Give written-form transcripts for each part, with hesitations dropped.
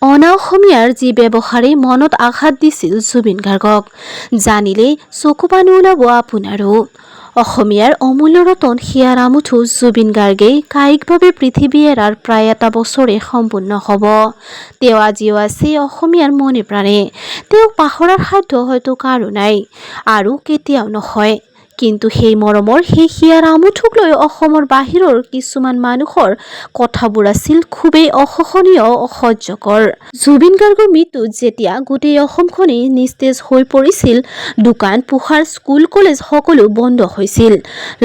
অনা অসমীয়াৰ যি ব্যৱহাৰে মনত আঘাত দিছিল জুবিন গাৰ্গক, জানিলে চকু পানী ওলাব আপোনাৰো। অসমীয়াৰ অমূল্য ৰতন হিয়াৰ আমঠু জুবিন গাৰ্গে কায়িকভাৱে পৃথিৱী এৰাৰ প্ৰায় এটা বছৰে সম্পূৰ্ণ হ'ব। তেওঁ আজিও আছে অসমীয়াৰ মনে প্ৰাণে। তেওঁক পাহৰাৰ সাধ্য হয়তো কাৰো নাই আৰু কেতিয়াও নহয়। কিন্তু সেই মৰমৰ সেই হিয়াৰ আমঠুক লৈ অসমৰ বাহিৰৰ কিছুমান মানুহৰ কথাবোৰ আছিল খুবেই অসহনীয়, অসহ্যকৰ। জুবিন গাৰ্গৰ মৃত্যুত যেতিয়া গোটেই অসমখনেই নিস্তেজ হৈ পৰিছিল, দোকান পোহাৰ, স্কুল কলেজ সকলো বন্ধ হৈছিল,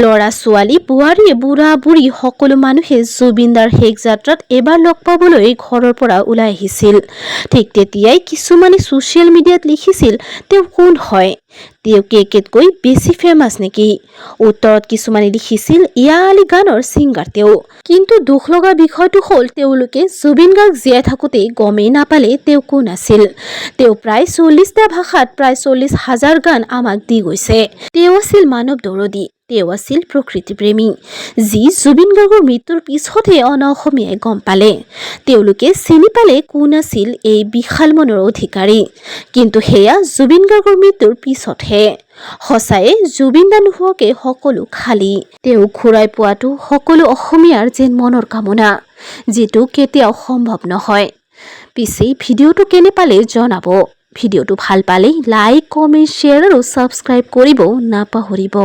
ল'ৰা ছোৱালী, বোৱাৰী, বুঢ়া বুঢ়ী সকলো মানুহে জুবিনদাৰ শেষ যাত্ৰাত এবাৰ লগ পাবলৈ ঘৰৰ পৰা ওলাই আহিছিল, ঠিক তেতিয়াই কিছুমানে ছ'চিয়েল মিডিয়াত লিখিছিল, "তেওঁ কোন হয়? তেওঁ কেকেতকৈ বেছি ফেমাছ নেকি?" উত্তৰত কিছুমানে লিখিছিল, "ইয়া আলি গানৰ ছিংগাৰ তেওঁ।" কিন্তু দুখ লগা বিষয়টো হ'ল, তেওঁলোকে জুবিন গাৰ্গ জীয়াই থাকোঁতেই গমেই নাপালে তেওঁ কোন আছিল। তেওঁ প্ৰায় 40টা ভাষাত প্ৰায় 40,000 গান আমাক দি গৈছে। তেওঁ আছিল মানৱ দৰদী, তেওঁ আছিল প্ৰকৃতিপ্ৰেমী, যি জুবিন গাৰ্গৰ মৃত্যুৰ পিছতহে অনা অসমীয়াই গম পালে। তেওঁলোকে চিনি পালে কোন আছিল এই বিশাল মনৰ অধিকাৰী। কিন্তু সেয়া জুবিন গাৰ্গৰ মৃত্যুৰ পিছতহে। সঁচায়ে জুবিন দা নোহোৱাকে সকলো খালী। তেওঁক ঘূৰাই পোৱাটো সকলো অসমীয়াৰ যেন মনৰ কামনা, যিটো কেতিয়াও সম্ভৱ নহয়। পিছে ভিডিঅ'টো কেনে পালে জনাব। ভিডিঅ'টো ভাল পালে লাইক, কমেণ্ট, শ্বেয়াৰ আৰু ছাবস্ক্ৰাইব কৰিব নাপাহৰিব।